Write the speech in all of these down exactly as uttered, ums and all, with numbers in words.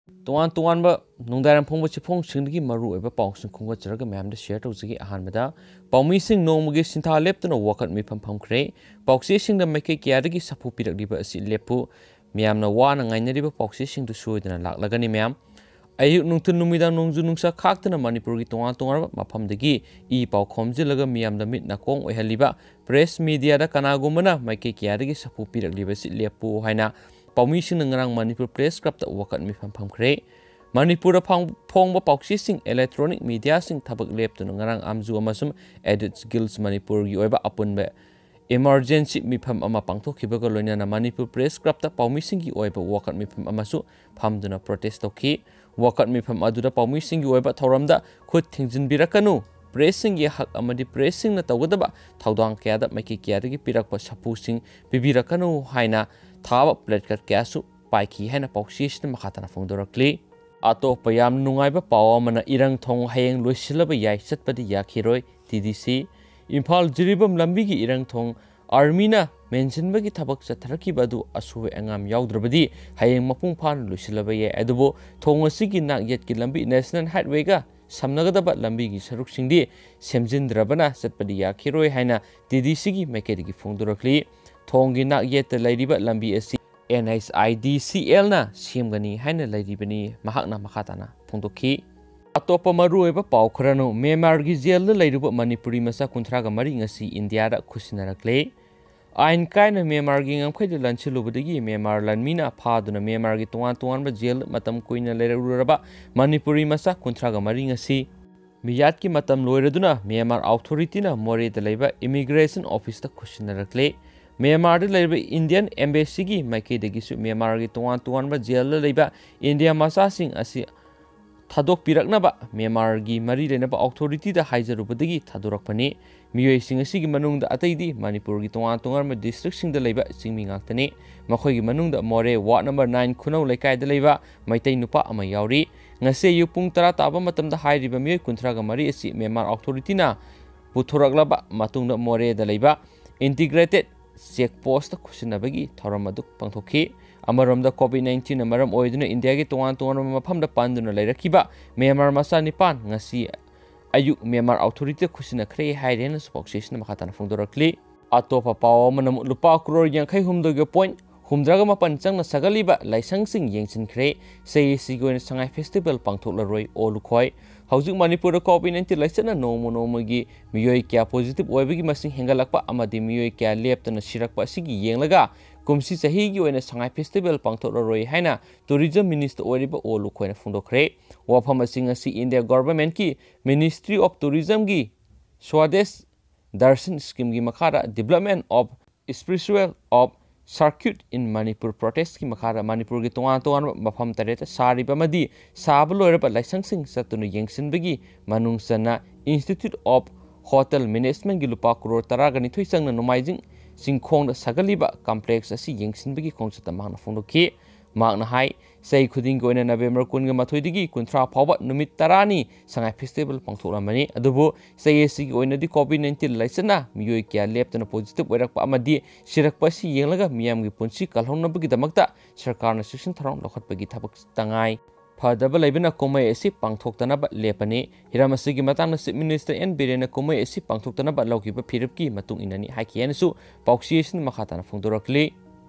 ꯇꯣꯉꯥꯟ ꯇꯣꯉꯥꯟꯕ ꯅꯨꯡꯗꯥꯡꯋꯥꯏꯔꯝ ꯐꯣꯡꯕ ꯆꯦꯐꯣꯡꯁꯤꯡꯗꯒꯤ ꯃꯔꯨꯑꯣꯏꯕ ꯄꯥꯎꯁꯤꯡ ꯈꯣꯝꯒꯠꯆꯔꯒ ꯃꯌꯥꯝꯗ ꯁꯤꯌꯔ ꯇꯧꯖꯒꯦ꯫ ꯑꯍꯥꯟꯕꯗ, ꯄꯥꯎꯃꯤꯁꯤꯡ ꯅꯣꯡꯃꯒꯤ ꯁꯤꯟꯊꯥ ꯂꯦꯞꯇꯅ ꯋꯥꯀꯠ ꯃꯤꯐꯝ ꯐꯝꯈ꯭ꯔꯦ꯫ ꯄꯥꯎꯆꯦꯁꯤꯡꯗ ꯃꯥꯏꯀꯩ ꯀꯌꯥꯗꯒꯤ ꯁꯥꯐꯨ ꯄꯤꯔꯛꯂꯤꯕ ꯑꯁꯤ ꯂꯦꯞꯄꯨ꯫ ꯃꯌꯥꯝꯅ ꯋꯥꯅ ꯉꯥꯏꯅꯔꯤꯕ ꯄꯥꯎꯆꯦꯁꯤꯡꯗꯨ ꯁꯣꯏꯗꯅ ꯂꯥꯛꯂꯒꯅꯤ ꯃꯌꯥꯝ꯫ ꯑꯌꯨꯛ, ꯅꯨꯡꯊꯤꯜ, ꯅꯨꯃꯤꯗꯥꯡ ꯅꯣꯡꯖꯨ ꯅꯨꯡꯁꯥ ꯈꯥꯛꯇꯅ ꯃꯅꯤꯄꯨꯔꯒꯤ ꯇꯣꯉꯥꯟ ꯇꯣꯉꯥꯟꯕ ꯃꯐꯝꯗꯒꯤ ꯏ ꯄꯥꯎ ꯈꯣꯝꯖꯤꯜꯂꯒ ꯃꯤꯌꯥꯝꯗ ꯃꯤꯠ ꯅꯥꯀꯣꯡ ꯑꯣꯏꯍꯜꯂꯤꯕ ꯄ꯭ꯔꯦꯁ ꯃꯤꯗꯤꯌꯥꯗ ꯀꯅꯥꯒꯨꯝꯕꯅ ꯃꯥꯏꯀꯩ ꯀꯌꯥꯗꯒꯤ ꯁꯥꯐꯨ ꯄꯤꯔꯛꯂꯤꯕꯁꯤ ꯂꯦꯞꯄꯨ ꯍꯥꯏꯅ ꯄꯥꯎꯃꯤꯁꯤꯡꯅ ꯉꯔꯥꯡ ꯃꯅꯤꯄꯨꯔ ꯄ꯭ꯔꯦꯁ ꯀ꯭ꯂꯕꯇ ꯋꯥꯀꯠ ꯃꯤꯐꯝ ꯐꯝꯈ꯭ꯔꯦ꯫ ꯃꯅꯤꯄꯨꯔꯗ ꯐꯥꯎ-, ꯐꯣꯡꯕ ꯄꯥꯎꯆꯦꯁꯤꯡ, ꯏꯂꯦꯛꯇ꯭ꯔꯣꯅꯤꯛ ꯃꯤꯗꯤꯌꯥꯁꯤꯡ ꯊꯕꯛ ꯂꯦꯞꯇꯨꯅ ꯉꯔꯥꯡ ꯑꯥꯝꯖꯨ ꯑꯃꯁꯨꯡ ꯑꯦꯗꯤꯠꯁ ꯒꯤꯜꯁ ꯃꯅꯤꯄꯨꯔꯒꯤ ꯑꯣꯏꯕ ꯑꯄꯨꯟꯕ ꯏꯃꯔꯖꯦꯟꯁꯤ ꯃꯤꯐꯝ ꯑꯃ ꯄꯥꯡꯊꯣꯛꯈꯤꯕꯒ ꯂꯣꯏꯅꯅ ꯃꯅꯤꯄꯨꯔ ꯄ꯭ꯔꯦꯁ ꯀ꯭ꯂꯕꯇ ꯄꯥꯎꯃꯤꯁꯤꯡꯒꯤ ꯑꯣꯏꯕ ꯋꯥꯀꯠ ꯃꯤꯐꯝ ꯑꯃꯁꯨ ꯐꯝꯗꯨꯅ ꯄ꯭ꯔꯣꯇꯦꯁ ꯇꯧꯈꯤ꯫ ꯋꯥꯀꯠ ꯃꯤꯐꯝ ꯑꯗꯨꯗ ꯄꯥꯎꯃꯤꯁꯤꯡꯒꯤ ꯑꯣꯏꯕ ꯊꯧꯔꯝꯗ ꯈꯨꯠ ꯊꯤꯡꯖꯤꯟꯕꯤꯔꯛꯀꯅꯨ, ꯄ꯭ꯔꯦꯁꯁꯤꯡꯒꯤ ꯍꯛ ꯑꯃꯗꯤ ꯄ꯭ꯔꯦꯁꯁꯤꯡꯅ ꯇꯧꯒꯗꯕ ꯊꯧꯗꯥꯡ ꯀꯌꯥꯗ ꯃꯥꯏꯀꯩ ꯀꯌꯥꯗꯒꯤ ꯄꯤꯔꯛꯄ ꯁꯥꯐꯨꯁꯤꯡ ꯄꯤꯕꯤꯔꯛꯀꯅꯨ ꯍꯥꯏꯅ ꯊꯥꯕ ꯄ꯭ꯂꯦꯀꯥꯔꯗ ꯀꯌꯥꯁꯨ ꯄꯥꯏꯈꯤ ꯍꯥꯏꯅ ꯄꯥꯎꯆꯦꯁꯤꯗ ꯃꯈꯥ ꯇꯥꯅ ꯐꯣꯡꯗꯣꯔꯛꯂꯤ꯫ ꯑꯇꯣꯞꯄ ꯌꯥꯝ ꯅꯨꯡꯉꯥꯏꯕ ꯄꯥꯎ ꯑꯃꯅ, ꯏꯔꯪ ꯊꯣꯡ ꯍꯌꯦꯡ ꯂꯣꯏꯁꯤꯜꯂꯕ ꯌꯥꯏ, ꯆꯠꯄꯗꯤ ꯌꯥꯈꯤꯔꯣꯏ꯫ ꯇꯤ ꯗꯤ ꯁꯤ, ꯏꯝꯐꯥꯜ ꯖꯤꯔꯤꯕꯥꯝ ꯂꯝꯕꯤꯒꯤ ꯏꯔꯪ ꯊꯣꯡ ꯑꯥꯔꯃꯤꯅ ꯃꯦꯟꯁꯤꯟꯕꯒꯤ ꯊꯕꯛ ꯆꯠꯊꯔꯛꯈꯤꯕ ꯑꯗꯨ ꯑꯁꯣꯏ ꯑꯉꯥꯝ ꯌꯥꯎꯗ꯭ꯔꯕꯗꯤ ꯍꯌꯦꯡ ꯃꯄꯨꯡ ꯐꯥꯅ ꯂꯣꯏꯁꯤꯜꯂꯕ ꯌꯥꯏ꯫ ꯑꯗꯨꯕꯨ ꯊꯣꯡ ꯑꯁꯤꯒꯤ ꯅꯥꯛ ꯌꯦꯠꯀꯤ ꯂꯝꯕꯤ ꯅꯦꯁꯅꯦꯜ ꯍꯥꯏꯋꯦꯒ ꯁꯝꯅꯒꯗꯕ ꯂꯝꯕꯤꯒꯤ ꯁꯔꯨꯛꯁꯤꯡꯗꯤ ꯁꯦꯝꯖꯤꯟꯗ꯭ꯔꯕꯅ ꯆꯠꯄꯗꯤ ꯌꯥꯈꯤꯔꯣꯏ ꯍꯥꯏꯅ ꯇꯤ ꯗꯤ ꯁꯤꯒꯤ ꯃꯥꯏꯀꯩꯗꯒꯤ ꯐꯣꯡꯗꯣꯔꯛꯂꯤ꯫ ꯊꯣꯡꯒꯤ ꯅꯥꯛ ꯌꯦꯠꯇ ꯂꯩꯔꯤꯕ ꯂꯝꯕꯤ ꯑꯁꯤ ꯑꯦꯟ ꯑꯩꯆ ꯑꯥꯏ ꯗꯤ ꯁꯤ ꯑꯦꯜꯅ ꯁꯦꯝꯒꯅꯤ ꯍꯥꯏꯅ ꯂꯩꯔꯤꯕꯅꯤ, ꯃꯍꯥꯛꯅ ꯃꯈꯥ ꯇꯥꯅ ꯐꯣꯡꯗꯣꯛꯈꯤ꯫ ꯑꯇꯣꯞꯄ ꯃꯔꯨꯑꯣꯏꯕ ꯄꯥꯎ ꯈꯔꯅ, ꯃ꯭ꯌꯥꯟꯃꯥꯔꯒꯤ ꯖꯦꯜꯗ ꯂꯩꯔꯨꯕ ꯃꯅꯤꯄꯨꯔꯤ ꯃꯆꯥ ꯀꯨꯟꯊ꯭ꯔꯥꯒ ꯃꯔꯤ ꯉꯁꯤ ꯏꯟꯗꯤꯌꯥꯗ ꯈꯨꯠꯁꯤꯟꯅꯔꯛꯂꯦ꯫ ꯑꯥꯏꯟ ꯀꯥꯏꯅ ꯃ꯭ꯌꯥꯟꯃꯥꯔꯒꯤ ꯉꯝꯈꯩꯗ ꯂꯥꯟꯁꯤꯜꯂꯨꯕꯗꯒꯤ ꯃ꯭ꯌꯥꯟꯃꯥꯔ ꯂꯥꯟꯃꯤꯅ ꯐꯥꯗꯨꯅ ꯃ꯭ꯌꯥꯟꯃꯥꯔꯒꯤ ꯇꯣꯉꯥꯟ ꯇꯣꯉꯥꯟꯕ ꯖꯦꯜꯗ ꯃꯇꯝ ꯀꯨꯏꯅ ꯂꯩꯔꯛꯂꯨꯔꯕ ꯃꯅꯤꯄꯨꯔꯤ ꯃꯆꯥ ꯀꯨꯟꯊ꯭ꯔꯥꯒ ꯃꯔꯤ ꯉꯁꯤ ꯃꯤꯌꯥꯠꯀꯤ ꯃꯇꯝ ꯂꯣꯏꯔꯗꯨꯅ ꯃ꯭ꯌꯥꯟꯃꯥꯔ ꯑꯣꯊꯣꯔꯤꯇꯤꯅ ꯃꯣꯔꯦꯗ ꯂꯩꯕ ꯏꯃꯤꯒ꯭ꯔꯦꯁꯟ ꯑꯣꯐꯤꯁꯇ ꯈꯨꯠꯁꯤꯟꯅꯔꯛꯂꯦ꯫ ꯃ꯭ꯌꯥꯟꯃꯥꯔꯗ ꯂꯩꯔꯤꯕ ꯏꯟꯗꯤꯌꯥꯟ ꯑꯦꯝꯕꯦꯁꯤꯒꯤ ꯃꯥꯏꯀꯩꯗꯒꯤꯁꯨ ꯃ꯭ꯌꯥꯟꯃꯥꯔꯒꯤ ꯇꯣꯉꯥꯟ ꯇꯣꯉꯥꯟꯕ ꯖꯦꯜꯗ ꯂꯩꯕ ꯏꯟꯗꯤꯌꯥ ꯃꯆꯥꯁꯤꯡ ꯑꯁꯤ ꯊꯥꯗꯣꯛꯄꯤꯔꯛꯅꯕ ꯃ꯭ꯌꯥꯟꯃꯥꯔꯒꯤ ꯃꯔꯤ ꯂꯩꯅꯕ ꯑꯣꯊꯣꯔꯤꯇꯤꯗ ꯍꯥꯏꯖꯔꯨꯕꯗꯒꯤ ꯊꯥꯗꯣꯔꯛꯄꯅꯤ꯫ ꯃꯤꯑꯣꯏꯁꯤꯡ ꯑꯁꯤꯒꯤ ꯃꯅꯨꯡꯗ ꯑꯇꯩꯗꯤ ꯃꯅꯤꯄꯨꯔꯒꯤ ꯇꯣꯉꯥꯟ ꯇꯣꯉꯥꯟꯕ ꯗꯤꯁꯇ꯭ꯔꯤꯛꯁꯤꯡꯗ ꯂꯩꯕ ꯆꯤꯡꯃꯤ ꯉꯥꯛꯇꯅꯤ꯫ ꯃꯈꯣꯏꯒꯤ ꯃꯅꯨꯡꯗ ꯃꯣꯔꯦ ꯋꯥꯔꯗ ꯅꯝꯕꯔ ꯅꯥꯏꯟ ꯈꯨꯅꯧ ꯂꯩꯀꯥꯏꯗ ꯂꯩꯕ ꯃꯩꯇꯩ ꯅꯨꯄꯥ ꯑꯃ ꯌꯥꯎꯔꯤ꯫ ꯉꯁꯤ ꯑꯌꯨꯛ ꯄꯨꯡ ꯇꯔꯥ ꯇꯥꯕ ꯃꯇꯝꯗ ꯍꯥꯏꯔꯤꯕ ꯃꯤꯑꯣꯏ ꯀꯨꯟꯊ꯭ꯔꯥꯒ ꯃꯔꯤ ꯑꯁꯤ ꯃ꯭ꯌꯥꯟꯃꯥꯔ ꯑꯣꯊꯣꯔꯤꯇꯤꯅ ꯄꯨꯊꯣꯔꯛꯂꯕ ꯃꯇꯨꯡꯗ ꯃꯣꯔꯦꯗ ꯂꯩꯕ ꯏꯟꯇꯤꯒ꯭ꯔꯦꯇꯦꯗ ꯆꯦꯛ ꯄꯣꯁꯇ ꯈꯨꯠꯁꯤꯟꯅꯕꯒꯤ ꯊꯧꯔꯝ ꯑꯗꯨ ꯄꯥꯡꯊꯣꯛꯈꯤ꯫ ꯑꯃꯔꯣꯝꯗ, COVID nineteenꯅ ꯃꯔꯝ ꯑꯣꯏꯗꯨꯅ ꯏꯟꯗꯤꯌꯥꯒꯤ ꯇꯣꯉꯥꯟ ꯇꯣꯉꯥꯟꯕ ꯃꯐꯝꯗ ꯄꯥꯟꯗꯨꯅ ꯂꯩꯔꯛꯈꯤꯕ ꯃ꯭ꯌꯥꯟꯃꯥꯔ ꯃꯆꯥ ꯅꯤꯄꯥꯟ ꯉꯁꯤ ꯑꯌꯨꯛ ꯃ꯭ꯌꯥꯟꯃꯥꯔ ꯑꯣꯊꯣꯔꯤꯇꯤꯗ ꯈꯨꯠꯁꯤꯟꯅꯈ꯭ꯔꯦ ꯍꯥꯏꯔꯦꯅꯁꯨ ꯄꯥꯎꯆꯦ ꯑꯁꯤꯅ ꯃꯈꯥ ꯇꯥꯅ ꯐꯣꯡꯗꯣꯔꯛꯂꯤ꯫ ꯑꯇꯣꯞꯄ ꯄꯥꯎ ꯑꯃꯅ ꯑꯃꯨꯛ ꯂꯨꯄꯥ ꯀ꯭ꯔꯣꯔ ꯌꯥꯡꯈꯩ ꯍꯨꯝꯗꯣꯏꯒ ꯄꯣꯏꯟ ꯍꯨꯝꯗ꯭ꯔꯥꯒ ꯃꯥꯄꯟ ꯆꯪꯅ ꯁꯥꯒꯠꯂꯤꯕ ꯂꯥꯏꯁꯪꯁꯤꯡ ꯌꯦꯡꯁꯤꯟꯈ꯭ꯔꯦ꯫ ꯁꯤ ꯑꯦ ꯁꯤꯒꯤ ꯑꯣꯏꯅ ꯁꯉꯥꯏ ꯐꯦꯁꯇꯤꯚꯦꯜ ꯄꯥꯡꯊꯣꯛꯂꯔꯣꯏ, ꯑꯣ ꯂꯨꯈꯣꯏ꯫ ꯍꯧꯖꯤꯛ ꯃꯅꯤꯄꯨꯔꯗ COVID nineteen ꯂꯥꯏꯆꯠꯅ ꯅꯣꯡꯃ ꯅꯣꯡꯃꯒꯤ ꯃꯤꯑꯣꯏ ꯀꯌꯥ ꯄꯣꯖꯤꯇꯤꯚ ꯑꯣꯏꯕꯒꯤ ꯃꯁꯤꯡ ꯍꯦꯟꯒꯠꯂꯛꯄ ꯑꯃꯗꯤ ꯃꯤꯑꯣꯏ ꯀꯌꯥ ꯂꯦꯞꯇꯅ ꯁꯤꯔꯛꯄ ꯑꯁꯤꯒꯤ ꯌꯦꯡꯂꯒ ꯀꯨꯝꯁꯤ ꯆꯍꯤꯒꯤ ꯑꯣꯏꯅ ꯁꯉꯥꯏ ꯐꯦꯁꯇꯤꯚꯦꯜ ꯄꯥꯡꯊꯣꯛꯂꯔꯣꯏ ꯍꯥꯏꯅ ꯇꯨꯔꯤꯖꯝ ꯃꯤꯅꯤꯁꯇꯔ ꯑꯣꯏꯔꯤꯕ ꯑꯣ ꯂꯨꯈꯣꯏꯅ ꯐꯣꯡꯗꯣꯛꯈ꯭ꯔꯦ꯫ ꯋꯥꯐꯝ ꯑꯁꯤ ꯉꯁꯤ India ꯒꯣꯚꯔꯟꯃꯦꯟꯠꯀꯤ ministry of ꯇꯨꯔꯤꯖꯝꯒꯤ Swadesh Darshan ꯁ꯭ꯀꯤꯝꯒꯤ ꯃꯈꯥꯗ Development of Spiritual of Circuit in Manipur ꯄ꯭ꯔꯣꯇꯦꯁꯀꯤ ꯃꯈꯥꯗ ꯃꯅꯤꯄꯨꯔꯒꯤ ꯇꯣꯉꯥꯟ ꯇꯣꯉꯥꯟꯕ ꯃꯐꯝ ꯇꯔꯦꯠꯇ ꯁꯥꯔꯤꯕ ꯑꯃꯗꯤ ꯁꯥꯕ ꯂꯣꯏꯔꯕ ꯂꯥꯏꯁꯪꯁꯤꯡ ꯆꯠꯇꯨꯅ ꯌꯦꯡꯁꯤꯟꯕꯒꯤ ꯃꯅꯨꯡ ꯆꯟꯅ Institute of Hotel Managementꯀꯤ ꯂꯨꯄꯥ ꯀ꯭ꯔꯣꯔ ꯇꯔꯥꯒ ꯅꯤꯊꯣꯏ ꯆꯪꯅ ꯅꯣꯡꯃꯥꯏꯖꯤꯡ ꯆꯤꯡꯈꯣꯡꯗ ꯁꯥꯒꯠꯂꯤꯕ ꯀꯝꯄ꯭ꯂꯦꯛꯁ ꯑꯁꯤ ꯌꯦꯡꯁꯤꯟꯕꯒꯤ ꯈꯣꯡꯆꯠꯇ ꯃꯍꯥꯛꯅ ꯐꯣꯡꯗꯣꯛꯈꯤ꯫ ꯃꯍꯥꯛꯅ ꯍꯥꯏ, ꯆꯍꯤ ꯈꯨꯗꯤꯡꯒꯤ ꯑꯣꯏꯅ ꯅꯕꯦꯝꯕꯔ ꯀꯨꯟꯒ ꯃꯥꯊꯣꯏꯗꯒꯤ ꯀꯨꯟꯊ꯭ꯔꯥ ꯐꯥꯎꯕ ꯅꯨꯃꯤꯠ ꯇꯔꯥꯅꯤ ꯁꯉꯥꯏ ꯐꯦꯁꯇꯤꯚꯦꯜ ꯄꯥꯡꯊꯣꯛꯂꯝꯕꯅꯤ꯫ ꯑꯗꯨꯕꯨ ꯆꯍꯤ ꯑꯁꯤꯒꯤ ꯑꯣꯏꯅꯗꯤ COVID nineteen ꯂꯥꯏꯆꯠꯅ ꯃꯤꯑꯣꯏ ꯀꯌꯥ ꯂꯦꯞꯇꯅ ꯄꯣꯖꯤꯇꯤꯚ ꯑꯣꯏꯔꯛꯄ ꯑꯃꯗꯤ ꯁꯤꯔꯛꯄ ꯑꯁꯤ ꯌꯦꯡꯂꯒ ꯃꯤꯌꯥꯝꯒꯤ ꯄꯨꯟꯁꯤ ꯀꯜꯍꯧꯅꯕꯒꯤꯗꯃꯛꯇ ꯁꯔꯀꯥꯔꯅ ꯆꯦꯛꯁꯤꯟ ꯊꯧꯔꯥꯡ ꯂꯧꯈꯠꯄꯒꯤ ꯊꯕꯛ ꯇꯉꯥꯏ ꯐꯗꯕ ꯂꯩꯕꯅ ꯀꯨꯝꯍꯩ ꯑꯁꯤ ꯄꯥꯡꯊꯣꯛꯇꯅꯕ ꯂꯦꯞꯄꯅꯤ꯫ ꯍꯤꯔꯝ ꯑꯁꯤꯒꯤ ꯃꯇꯥꯡꯗ ꯆꯤꯐ ꯃꯤꯅꯤꯁꯇꯔ ꯑꯦꯟ ꯕꯤꯔꯦꯟꯅ ꯀꯨꯝꯍꯩ ꯑꯁꯤ ꯄꯥꯡꯊꯣꯛꯇꯅꯕ ꯂꯧꯈꯤꯕ ꯐꯤꯔꯦꯞꯀꯤ ꯃꯇꯨꯡ ꯏꯟꯅꯅꯤ ꯍꯥꯏꯈꯤ ꯍꯥꯏꯅꯁꯨ ꯄꯥꯎꯆꯦ ꯑꯁꯤꯅ ꯃꯈꯥ ꯇꯥꯅ ꯐꯣꯡꯗꯣꯔꯛꯂꯤ꯫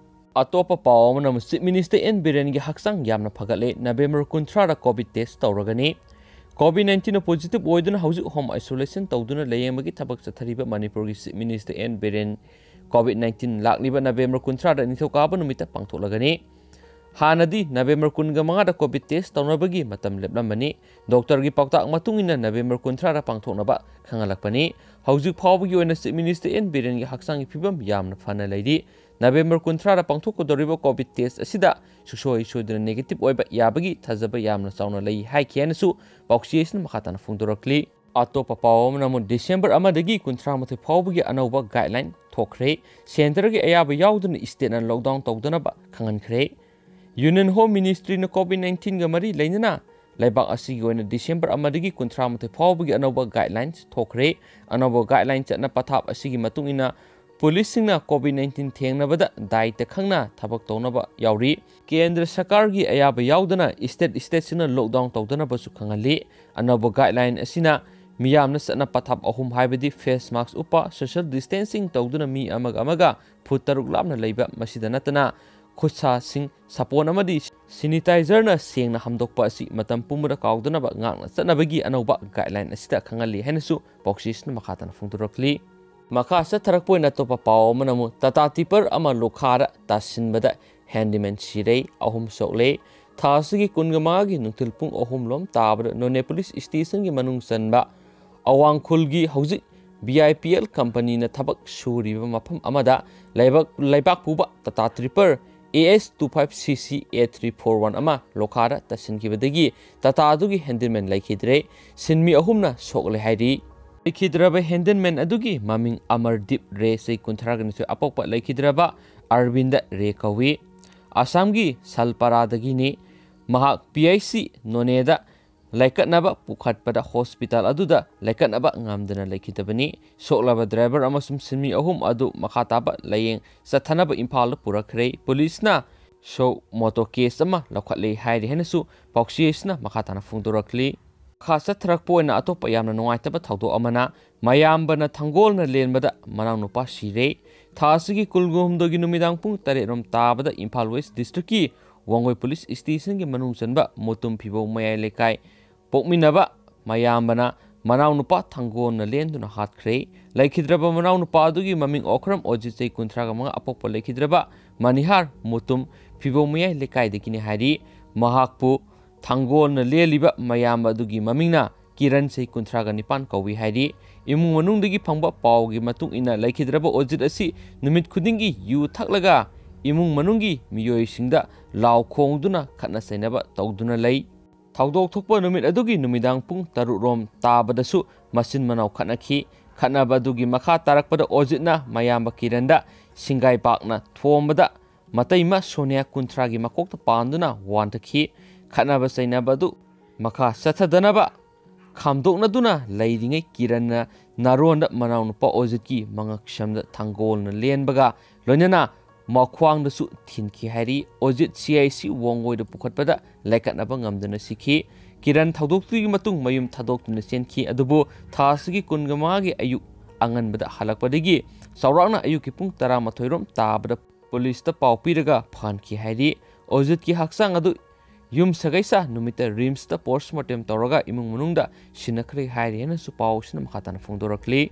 ꯑꯇꯣꯞꯄ ꯄꯥꯎ ꯑꯃꯅ ꯑꯃꯨꯛ ꯆꯤꯐ ꯃꯤꯅꯤꯁꯇꯔ ꯑꯦꯟ ꯕꯤꯔꯦꯟꯒꯤ ꯍꯛꯆꯥꯡ ꯌꯥꯝꯅ ꯐꯒꯠꯂꯦ, ꯅꯕꯦꯝꯕꯔ ꯀꯨꯟꯊ꯭ꯔꯥꯗ ꯀꯣꯚꯤꯗ ꯇꯦꯁ ꯇꯧꯔꯒꯅꯤ꯫ COVID nineteenꯅ ꯄꯣꯖꯤꯇꯤꯚ ꯑꯣꯏꯗꯨꯅ ꯍꯧꯖꯤꯛ ꯍꯣꯝ ꯑꯥꯏꯁꯣꯂꯦꯁꯟ ꯇꯧꯗꯨꯅ ꯂꯥꯌꯦꯡꯕꯒꯤ ꯊꯕꯛ ꯆꯠꯊꯔꯤꯕ ꯃꯅꯤꯄꯨꯔꯒꯤ chief minister N Biren COVID nineteen ꯂꯥꯛꯂꯤꯕ ꯅꯕꯦꯝꯕꯔ ꯀꯨꯟꯊ꯭ꯔꯥꯗ ꯅꯤꯡꯊꯧꯀꯥꯕ ꯅꯨꯃꯤꯠꯇ ꯄꯥꯡꯊꯣꯛꯂꯒꯅꯤ꯫ ꯍꯥꯟꯅꯗꯤ ꯅꯕꯦꯝꯕꯔ ꯀꯨꯟꯒ ꯃꯉꯥꯗ ꯀꯣꯚꯤꯗ ꯇꯦꯁ ꯇꯧꯅꯕꯒꯤ ꯃꯇꯝ ꯂꯦꯞꯂꯝꯕꯅꯤ꯫ ꯗꯣꯛꯇꯔꯒꯤ ꯄꯥꯎꯇꯥꯛ ꯃꯇꯨꯡ ꯏꯟꯅ ꯅꯕꯦꯝꯕꯔ ꯀꯨꯟꯊ꯭ꯔꯥꯗ ꯄꯥꯡꯊꯣꯛꯅꯕ ꯈꯪꯍꯜꯂꯛꯄꯅꯤ꯫ ꯍꯧꯖꯤꯛ ꯐꯥꯎꯕꯒꯤ ꯑꯣꯏꯅ ꯆꯤꯐ ꯃꯤꯅꯤꯁꯇꯔ ꯑꯦꯟ ꯕꯤꯔꯦꯟꯒꯤ ꯍꯛꯆꯥꯡꯒꯤ ꯐꯤꯕꯝ ꯌꯥꯝꯅ ꯐꯅ ꯂꯩꯔꯤ꯫ ꯅꯕꯦꯝꯕꯔ ꯀꯨꯟꯊ꯭ꯔꯥꯗ ꯄꯥꯡꯊꯣꯛꯀꯗꯧꯔꯤꯕ ꯀꯣꯚꯤꯗ ꯇꯦꯁ ꯑꯁꯤꯗ ꯁꯨꯡꯁꯣꯏ ꯁꯣꯏꯗꯅ ꯅꯦꯒꯦꯇꯤꯚ ꯑꯣꯏꯕ ꯌꯥꯕꯒꯤ ꯊꯥꯖꯕ ꯌꯥꯝꯅ ꯆꯥꯎꯅ ꯂꯩ ꯍꯥꯏꯈꯤ ꯍꯥꯏꯅꯁꯨ ꯄꯥꯎꯆꯦ ꯑꯁꯤꯅ ꯃꯈꯥ ꯇꯥꯅ ꯐꯣꯡꯗꯣꯔꯛꯂꯤ꯫ ꯑꯇꯣꯞꯄ ꯄꯥꯎ ꯑꯃꯅ ꯑꯃꯨꯛ ꯗꯤꯁꯦꯝꯕꯔ ꯑꯃꯗꯒꯤ ꯀꯨꯟꯊ꯭ꯔꯥ ꯃꯥꯊꯣꯏ ꯐꯥꯎꯕꯒꯤ ꯑꯅꯧꯕ ꯒꯥꯏꯗꯂꯥꯏꯟ ꯊꯣꯛꯈ꯭ꯔꯦ꯫ ꯁꯦꯟꯇꯔꯒꯤ ꯑꯌꯥꯕ ꯌꯥꯎꯗꯅ ꯁ꯭ꯇꯦꯠꯅ ꯂꯣꯛꯗꯥꯎꯟ ꯇꯧꯗꯅꯕ ꯈꯪꯍꯟꯈ꯭ꯔꯦ꯫ ꯌꯨꯅꯤꯌꯟ ꯍꯣꯝ ꯃꯤꯅꯤꯁꯇ꯭ꯔꯤꯅ ꯀꯣꯚꯤꯗ ꯅꯥꯏꯟꯇꯤꯟꯒ ꯃꯔꯤ ꯂꯩꯅꯅ ꯂꯩꯕꯥꯛ ꯑꯁꯤꯒꯤ ꯑꯣꯏꯅ ꯗꯤꯁꯦꯝꯕꯔ ꯑꯃꯗꯒꯤ ꯀꯨꯟꯊ꯭ꯔꯥ ꯃꯥꯊꯣꯏ ꯐꯥꯎꯕꯒꯤ ꯑꯅꯧꯕ ꯒꯥꯏꯗꯂꯥꯏꯟꯁ ꯊꯣꯛꯈ꯭ꯔꯦ꯫ ꯑꯅꯧꯕ ꯒꯥꯏꯗꯂꯥꯏꯟ ꯆꯠꯅ ꯄꯊꯥꯞ ꯑꯁꯤꯒꯤ ꯃꯇꯨꯡ ꯏꯟꯅ ꯄꯨꯂꯤꯁꯁꯤꯡꯅ ꯀꯣꯚꯤꯗ ꯅꯥꯏꯟꯇꯤꯟ ꯊꯦꯡꯅꯕꯗ ꯗꯥꯏꯇ ꯈꯪꯅ ꯊꯕꯛ ꯇꯧꯅꯕ ꯌꯥꯎꯔꯤ꯫ ꯀꯦꯟꯗ꯭ꯔ ꯁꯔꯀꯥꯔꯒꯤ ꯑꯌꯥꯕ ꯌꯥꯎꯗꯅ ꯁ꯭ꯇꯦꯠ ꯁ꯭ꯇꯦꯠꯁꯤꯡꯅ ꯂꯣꯛꯗꯥꯎꯟ ꯇꯧꯗꯅꯕꯁꯨ ꯈꯪꯍꯜꯂꯤ꯫ ꯑꯅꯧꯕ ꯒꯥꯏꯗꯂꯥꯏꯟ ꯑꯁꯤꯅ ꯃꯤꯌꯥꯝꯅ ꯆꯠꯅ ꯄꯊꯥꯞ ꯑꯍꯨꯝ, ꯍꯥꯏꯕꯗꯤ ꯐꯦꯁ ꯃꯥꯁꯛ ꯎꯞꯄ, ꯁꯣꯁꯤꯌꯦꯜ ꯗꯤꯁꯇꯦꯟꯁꯤꯡ ꯇꯧꯗꯨꯅ ꯃꯤ ꯑꯃꯒ ꯑꯃꯒ ꯐꯨꯠ ꯇꯔꯨꯛ ꯂꯥꯞꯅ ꯂꯩꯕ, ꯃꯁꯤꯗ ꯅꯠꯇꯅ ꯈꯨꯠꯁꯥꯁꯤꯡ ꯁꯥꯄꯣꯟ ꯑꯃꯗꯤ ꯁꯦꯅꯤꯇꯥꯏꯖꯔꯅ ꯁꯦꯡꯅ ꯍꯥꯝꯗꯣꯛꯄ ꯑꯁꯤ ꯃꯇꯝ ꯄꯨꯝꯕꯗ ꯀꯥꯎꯗꯅꯕ ꯉꯥꯛꯅ ꯆꯠꯅꯕꯒꯤ ꯑꯅꯧꯕ ꯒꯥꯏꯗꯂꯥꯏꯟ ꯑꯁꯤꯗ ꯈꯪꯍꯜꯂꯤ ꯍꯥꯏꯅꯁꯨ ꯄꯥꯎꯆꯦꯁꯤꯅ ꯃꯈꯥ ꯇꯥꯅ ꯐꯣꯡꯗꯣꯔꯛꯂꯤ꯫ ꯃꯈꯥ ꯆꯠꯊꯔꯛꯄ ꯑꯣꯏꯅ ꯑꯇꯣꯞꯄ ꯄꯥꯎ ꯑꯃꯅ ꯑꯃꯨꯛ ꯇꯥꯇꯥ ꯇꯤꯄꯔ ꯑꯃ ꯂꯣꯈꯥꯗ ꯇꯥꯁꯤꯟꯕꯗ ꯍꯦꯟꯗꯤꯃꯦꯟ ꯁꯤꯔꯦ, ꯑꯍꯨꯝ ꯁꯣꯛꯂꯦ꯫ ꯊꯥ ꯑꯁꯤꯒꯤ ꯀꯨꯟꯒ ꯃꯉꯥꯒꯤ ꯅꯨꯡꯊꯤꯜ ꯄꯨꯡ ꯑꯍꯨꯝ ꯂꯣꯝ ꯇꯥꯕꯗ ꯅꯣꯅꯦ ꯄꯨꯂꯤꯁ ꯁ꯭ꯇꯦꯁꯟꯒꯤ ꯃꯅꯨꯡ ꯆꯟꯕ ꯑꯋꯥꯡꯈꯨꯜꯒꯤ ꯍꯧꯖꯤꯛ ꯕꯤ ꯑꯥꯏ ꯄꯤ ꯑꯦꯜ ꯀꯝꯄꯅꯤꯅ ꯊꯕꯛ ꯁꯨꯔꯤꯕ ꯃꯐꯝ ꯑꯃꯗ ꯂꯩꯕꯥꯛ, ꯂꯩꯕꯥꯛ ꯄꯨꯕ Tata tipper A S two five C C A three four one ꯑꯃ ꯂꯣꯈꯥꯗ ꯇꯥꯁꯤꯟꯈꯤꯕꯗꯒꯤ ꯇꯥꯇꯥ ꯑꯗꯨꯒꯤ ꯍꯦꯟꯗꯤꯜꯃꯦꯟ ꯂꯩꯈꯤꯗ꯭ꯔꯦ꯫ ꯁꯤꯟꯃꯤ ꯑꯍꯨꯝꯅ ꯁꯣꯛꯂꯦ ꯍꯥꯏꯔꯤ꯫ ꯂꯩꯈꯤꯗ꯭ꯔꯕ ꯍꯦꯟꯗꯤꯜꯃꯦꯟ ꯑꯗꯨꯒꯤ ꯃꯃꯤꯡ ꯑꯃꯔꯗꯤꯞ ꯔꯦ, ꯆꯍꯤ ꯀꯨꯟꯊ꯭ꯔꯥꯒ ꯅꯤꯊꯣꯏ ꯑꯄꯣꯛꯄ, ꯂꯩꯈꯤꯗ꯭ꯔꯕ ꯑꯔꯕꯤꯟꯗ ꯔꯦ ꯀꯧꯏ꯫ ꯑꯁꯥꯝꯒꯤ ꯁꯜꯄꯥꯔꯥꯗꯒꯤꯅꯤ꯫ ꯃꯍꯥꯛ ꯄꯤ ꯑꯥꯏ ꯁꯤ ꯅꯣꯅꯦꯗ ꯂꯥꯏꯀꯠꯅꯕ ꯄꯨꯈꯠꯄꯗ ꯍꯣꯁꯄꯤꯇꯥꯜ ꯑꯗꯨꯗ ꯂꯥꯏꯀꯠꯅꯕ ꯉꯝꯗꯅ ꯂꯩꯈꯤꯗꯕꯅꯤ꯫ ꯁꯣꯛꯂꯕ ꯗ꯭ꯔꯥꯏꯚꯔ ꯑꯃꯁꯨꯡ ꯁꯤꯟꯃꯤ ꯑꯍꯨꯝ ꯑꯗꯨ ꯃꯈꯥ ꯇꯥꯕ ꯂꯥꯌꯦꯡ ꯆꯠꯊꯅꯕ ꯏꯝꯐꯥꯜꯗ ꯄꯨꯔꯛꯈ꯭ꯔꯦ꯫ ꯄꯨꯂꯤꯁꯅ ꯁꯣ ꯃꯣꯇꯣ ꯀꯦꯁ ꯑꯃ ꯂꯧꯈꯠꯂꯦ ꯍꯥꯏꯔꯤ ꯍꯥꯏꯅꯁꯨ ꯄꯥꯎꯆꯦꯁꯤꯅ ꯃꯈꯥ ꯇꯥꯅ ꯐꯣꯡꯗꯣꯔꯛꯂꯤ꯫ ꯃꯈꯥ ꯆꯠꯊꯔꯛꯄ ꯑꯣꯏꯅ ꯑꯇꯣꯞꯄ ꯌꯥꯝꯅ ꯅꯨꯡꯉꯥꯏꯇꯕ ꯊꯧꯗꯣꯛ ꯑꯃꯅ ꯃꯌꯥꯝꯕꯅ ꯊꯥꯡꯒꯣꯜꯅ ꯂꯦꯟꯕꯗ ꯃꯅꯥꯎꯅꯨꯄꯥ ꯁꯤꯔꯦ꯫ ꯊꯥ ꯑꯁꯤꯒꯤ ꯀꯨꯟꯍꯨꯝꯗꯣꯏꯒꯤ ꯅꯨꯃꯤꯗꯥꯡ ꯄꯨꯡ ꯇꯔꯦꯠ ꯔꯣꯝ ꯇꯥꯕꯗ ꯏꯝꯐꯥꯜ ꯋꯦꯁ ꯗꯤꯁꯇ꯭ꯔꯤꯛꯀꯤ ꯋꯥꯡꯒꯣꯏ ꯄꯨꯂꯤꯁ ꯁ꯭ꯇꯦꯁꯟꯒꯤ ꯃꯅꯨꯡ ꯆꯟꯕ ꯃꯨꯇꯨꯝ ꯐꯤꯕꯧ ꯃꯌꯥꯏ ꯂꯩꯀꯥꯏ ꯄꯣꯛꯃꯤꯟꯅꯕ ꯃꯌꯥꯝꯕꯅ ꯃꯅꯥꯎꯅꯨꯄꯥ ꯊꯥꯡꯒꯣꯜꯅ ꯂꯦꯟꯗꯨꯅ ꯍꯥꯠꯈ꯭ꯔꯦ꯫ ꯂꯩꯈꯤꯗ꯭ꯔꯕ ꯃꯅꯥꯎꯅꯨꯄꯥ ꯑꯗꯨꯒꯤ ꯃꯃꯤꯡ ꯑꯣꯀ꯭ꯔꯝ ꯑꯣꯖꯤꯠ, ꯆꯍꯤ ꯀꯨꯟꯊ꯭ꯔꯥꯒ ꯃꯉꯥ ꯑꯄꯣꯛꯄ, ꯂꯩꯈꯤꯗ꯭ꯔꯕ ꯃꯅꯤꯍꯥꯔ ꯃꯨꯇꯨꯝ ꯐꯤꯕꯧ ꯃꯌꯥꯏ ꯂꯩꯀꯥꯏꯗꯒꯤꯅꯤ ꯍꯥꯏꯔꯤ꯫ ꯃꯍꯥꯛꯄꯨ ꯊꯥꯡꯒꯣꯜꯅ ꯂꯦꯜꯂꯤꯕ ꯃꯌꯥꯝꯕ ꯑꯗꯨꯒꯤ ꯃꯃꯤꯡꯅ ꯀꯤꯔꯟ, ꯆꯍꯤ ꯀꯨꯟꯊ꯭ꯔꯥꯒ ꯅꯤꯄꯥꯟ ꯀꯧꯏ ꯍꯥꯏꯔꯤ꯫ ꯏꯃꯨꯡ ꯃꯅꯨꯡꯗꯒꯤ ꯐꯪꯕ ꯄꯥꯎꯒꯤ ꯃꯇꯨꯡ ꯏꯟꯅ ꯂꯩꯈꯤꯗ꯭ꯔꯕ ꯑꯣꯖꯤꯠ ꯑꯁꯤ ꯅꯨꯃꯤꯠ ꯈꯨꯗꯤꯡꯒꯤ ꯌꯨ ꯊꯛꯂꯒ ꯏꯃꯨꯡ ꯃꯅꯨꯡꯒꯤ ꯃꯤꯑꯣꯏꯁꯤꯡꯗ ꯂꯥꯎ ꯈꯣꯡꯗꯨꯅ ꯈꯠꯅ ꯆꯩꯅꯕ ꯇꯧꯗꯨꯅ ꯂꯩ꯫ ꯊꯧꯗꯣꯛ ꯊꯣꯛꯄ ꯅꯨꯃꯤꯠ ꯑꯗꯨꯒꯤ ꯅꯨꯃꯤꯗꯥꯡ ꯄꯨꯡ ꯇꯔꯨꯛ ꯔꯣꯝ ꯇꯥꯕꯗꯁꯨ ꯃꯆꯤꯟ ꯃꯅꯥꯎ ꯈꯠꯅꯈꯤ꯫ ꯈꯠꯅꯕ ꯑꯗꯨꯒꯤ ꯃꯈꯥ ꯇꯥꯔꯛꯄꯗ ꯑꯣꯖꯤꯠꯅ ꯃꯌꯥꯝꯕ ꯀꯤꯔꯟꯗ ꯁꯤꯡꯒꯥꯏ ꯄꯥꯛꯅ ꯊꯣꯝꯕꯗ ꯃꯇꯩꯃ ꯁꯣꯅꯤꯌꯥ, ꯀꯨꯟꯊ꯭ꯔꯥꯒꯤ ꯃꯀꯣꯛꯇ ꯄꯥꯟꯗꯨꯅ ꯋꯥꯟꯊꯈꯤ꯫ ꯈꯠꯅꯕ ꯆꯩꯅꯕ ꯑꯗꯨ ꯃꯈꯥ ꯆꯠꯊꯗꯅꯕ ꯈꯥꯝꯗꯣꯛꯅꯗꯨꯅ ꯂꯩꯔꯤꯉꯩ ꯀꯤꯔꯟꯅ ꯅꯥꯔꯣꯟꯗ ꯃꯅꯥꯎꯅꯨꯄꯥ ꯑꯣꯖꯤꯠꯀꯤ ꯃꯉꯛꯁꯝꯗ ꯊꯥꯡꯒꯣꯜꯅ ꯂꯦꯟꯕꯒ ꯂꯣꯏꯅꯅ ꯃꯈ꯭ꯋꯥꯡꯗꯁꯨ ꯊꯤꯟꯈꯤ ꯍꯥꯏꯔꯤ꯫ ꯑꯣꯖꯤꯠ ꯁꯤ ꯑꯥꯏ ꯁꯤ ꯋꯣꯡꯒꯣꯏꯗ ꯄꯨꯈꯠꯄꯗ ꯂꯥꯏꯀꯠꯅꯕ ꯉꯝꯗꯅ ꯁꯤꯈꯤ꯫ ꯀꯤꯔꯟ ꯊꯧꯗꯣꯛꯇꯨꯒꯤ ꯃꯇꯨꯡ ꯃꯌꯨꯝ ꯊꯥꯗꯣꯛꯇꯨꯅ ꯆꯦꯟꯈꯤ, ꯑꯗꯨꯕꯨ ꯊꯥ ꯑꯁꯤꯒꯤ ꯀꯨꯟꯒ ꯃꯉꯥꯒꯤ ꯑꯌꯨꯛ ꯑꯉꯟꯕꯗ ꯍꯜꯂꯛꯄꯗꯒꯤ ꯆꯥꯎꯔꯥꯛꯅ ꯑꯌꯨꯛꯀꯤ ꯄꯨꯡ ꯇꯔꯥꯃꯥꯊꯣꯏ ꯔꯣꯝ ꯇꯥꯕꯗ ꯄꯨꯂꯤꯁꯇ ꯄꯥꯎ ꯄꯤꯔꯒ ꯐꯍꯟꯈꯤ ꯍꯥꯏꯔꯤ꯫ ꯑꯣꯖꯤꯠꯀꯤ ꯍꯛꯆꯥꯡ ꯑꯗꯨ ꯌꯨꯝ ꯁꯒꯩꯁꯥ ꯅꯨꯃꯤꯠꯇ ꯔꯤꯝꯁꯇ ꯄꯣꯁꯃꯣꯔꯇꯦꯝ ꯇꯧꯔꯒ ꯏꯃꯨꯡ ꯃꯅꯨꯡꯗ ꯁꯤꯟꯅꯈ꯭ꯔꯦ ꯍꯥꯏꯔꯤ ꯍꯥꯏꯅꯁꯨ ꯄꯥꯎꯁꯤꯅ ꯃꯈꯥ ꯇꯥꯅ ꯐꯣꯡꯗꯣꯔꯛꯂꯤ꯫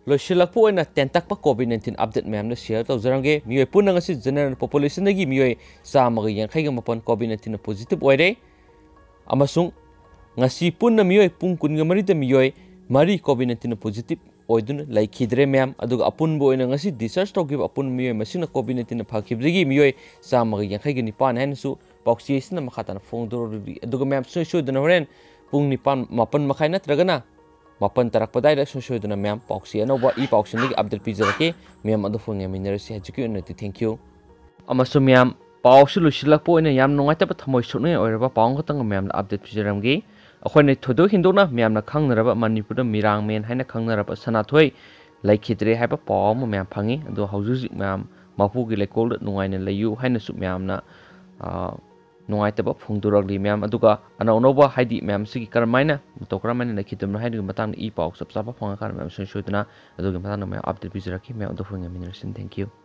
ꯂꯣꯏꯁꯤꯜꯂꯛꯄ ꯑꯣꯏꯅ ꯇꯦꯟꯇꯛꯄ ꯀꯣꯚꯤꯗ ꯅꯥꯏꯟꯇꯤꯟ ꯑꯞꯗꯦꯠ ꯃꯌꯥꯝꯗ ꯁꯤꯌꯔ ꯇꯧꯖꯔꯝꯒꯦ꯫ ꯃꯤꯑꯣꯏ ꯄꯨꯟꯅ ꯉꯁꯤ ꯖꯦꯅꯔꯦꯜ ꯄꯣꯄꯨꯂꯦꯁꯟꯗꯒꯤ ꯃꯤꯑꯣꯏ ꯆꯥꯝꯃꯒ ꯌꯥꯡꯈꯩꯒ ꯃꯥꯄꯟ ꯀꯣꯚꯤꯗ ꯅꯥꯏꯟꯇꯤꯟꯅ ꯄꯣꯖꯤꯇꯤꯚ ꯑꯣꯏꯔꯦ, ꯑꯃꯁꯨꯡ ꯉꯁꯤ ꯄꯨꯟꯅ ꯃꯤꯑꯣꯏ ꯄꯨꯡ ꯀꯨꯟꯒ ꯃꯔꯤꯗ ꯃꯤꯑꯣꯏ ꯃꯔꯤ ꯀꯣꯚꯤꯗ ꯅꯥꯏꯟꯇꯤꯟꯅ ꯄꯣꯖꯤꯇꯤꯚ ꯑꯣꯏꯗꯨꯅ ꯂꯩꯈꯤꯗ꯭ꯔꯦ ꯃꯌꯥꯝ꯫ ꯑꯗꯨꯒ ꯑꯄꯨꯟꯕ ꯑꯣꯏꯅ ꯉꯁꯤ ꯗꯤꯁꯆꯥꯔꯖ ꯇꯧꯈꯤꯕ ꯑꯄꯨꯟꯕ ꯃꯤꯑꯣꯏ ꯃꯁꯤꯡꯅ ꯀꯣꯚꯤꯗ ꯅꯥꯏꯟꯇꯤꯟꯅ ꯐꯈꯤꯕꯗꯒꯤ ꯃꯤꯑꯣꯏ ꯆꯥꯝꯃꯒ ꯌꯥꯡꯈꯩꯒ ꯅꯤꯄꯥꯟ ꯍꯥꯏꯅꯁꯨ ꯄꯥꯎꯆꯦ ꯑꯁꯤꯅ ꯃꯈꯥ ꯇꯥꯅ ꯐꯣꯡꯗꯣꯔꯛꯂꯤ꯫ ꯑꯗꯨꯒ ꯃꯌꯥꯝ ꯁꯨꯡꯁꯣꯏ ꯁꯣꯏꯗꯅ ꯍꯣꯔꯦꯟ ꯄꯨꯡ ꯅꯤꯄꯥꯟ, ꯃꯥꯄꯟ ꯃꯈꯥꯏ ꯅꯠꯇ꯭ꯔꯒꯅ ꯃꯥꯄꯟ ꯇꯥꯔꯛꯄ ꯑꯗꯨꯋꯥꯏꯗ ꯁꯨꯡꯁꯣꯏ ꯁꯣꯏꯗꯅ ꯃꯌꯥꯝ ꯄꯥꯎꯆꯦ ꯑꯅꯧꯕ, ꯏ ꯄꯥꯎꯆꯦꯗꯒꯤ ꯑꯞꯗꯦꯠ ꯄꯤꯖꯔꯛꯀꯦ꯫ ꯃꯌꯥꯝ ꯑꯗꯨ ꯐꯣꯟ ꯌꯦꯡꯃꯤꯟꯅꯔꯁꯤ꯫ ꯍꯧꯖꯤꯛꯀꯤ ꯑꯣꯏꯅꯗꯤ thank you꯫ ꯑꯃꯁꯨꯡ ꯃꯌꯥꯝ, ꯄꯥꯎꯁꯤ ꯂꯣꯏꯁꯤꯜꯂꯛꯄ ꯑꯣꯏꯅ ꯌꯥꯝ ꯅꯨꯡꯉꯥꯏꯇꯕ ꯊꯃꯣꯏ ꯁꯣꯛꯅꯤꯡꯉꯥꯏ ꯑꯣꯏꯔꯕ ꯄꯥꯎ ꯑꯃꯈꯛꯇꯪ ꯃꯌꯥꯝꯗ ꯑꯞꯗꯦꯠ ꯄꯤꯖꯔꯝꯒꯦ꯫ ꯑꯩꯈꯣꯏꯅ ꯊꯣꯏꯗꯣꯛ ꯍꯦꯟꯗꯣꯛꯅ ꯃꯌꯥꯝꯅ ꯈꯪꯅꯔꯕ ꯃꯅꯤꯄꯨꯔꯗ ꯃꯤꯔꯥꯡꯃꯦꯟ ꯍꯥꯏꯅ ꯈꯪꯅꯔꯕ ꯁꯅꯥꯊꯣꯏ ꯂꯩꯈꯤꯗ꯭ꯔꯦ ꯍꯥꯏꯕ ꯄꯥꯎ ꯑꯃ ꯃꯌꯥꯝ ꯐꯪꯉꯤ꯫ ꯑꯗꯣ ꯍꯧꯖꯤꯛ ꯍꯧꯖꯤꯛ ꯃꯌꯥꯝ ꯃꯄꯨꯒꯤ ꯂꯩꯀꯣꯜꯗ ꯅꯨꯡꯉꯥꯏꯅ ꯂꯩꯌꯨ ꯍꯥꯏꯅꯁꯨ ꯃꯌꯥꯝꯅ, ꯑ, ꯅꯨꯡꯉꯥꯏꯇꯕ ꯐꯣꯡꯗꯣꯔꯛꯂꯤ ꯃꯌꯥꯝ꯫ ꯑꯗꯨꯒ ꯑꯅꯧ ꯑꯅꯧꯕ ꯍꯥꯏꯗꯤ ꯃꯌꯥꯝꯁꯤꯒꯤ ꯀꯔꯝꯍꯥꯏꯅ ꯃꯇꯧ ꯀꯔꯝꯍꯥꯏꯅ ꯂꯩꯈꯤꯗꯕꯅꯣ ꯍꯥꯏꯕꯒꯤ ꯃꯇꯥꯡꯗ ꯏ ꯄꯥꯎ ꯆꯞ ꯆꯥꯕ ꯐꯪꯉꯀꯥꯟꯗ ꯃꯌꯥꯝ ꯁꯣꯏ ꯁꯣꯏꯗꯅ ꯑꯗꯨꯒꯤ ꯃꯇꯥꯡꯗ ꯃꯌꯥꯝ ꯑꯞꯗꯦꯠ ꯄꯤꯖꯔꯛꯀꯦ꯫ ꯃꯌꯥꯝ ꯑꯗꯨ ꯐꯪꯉꯦ꯫ Thank you꯫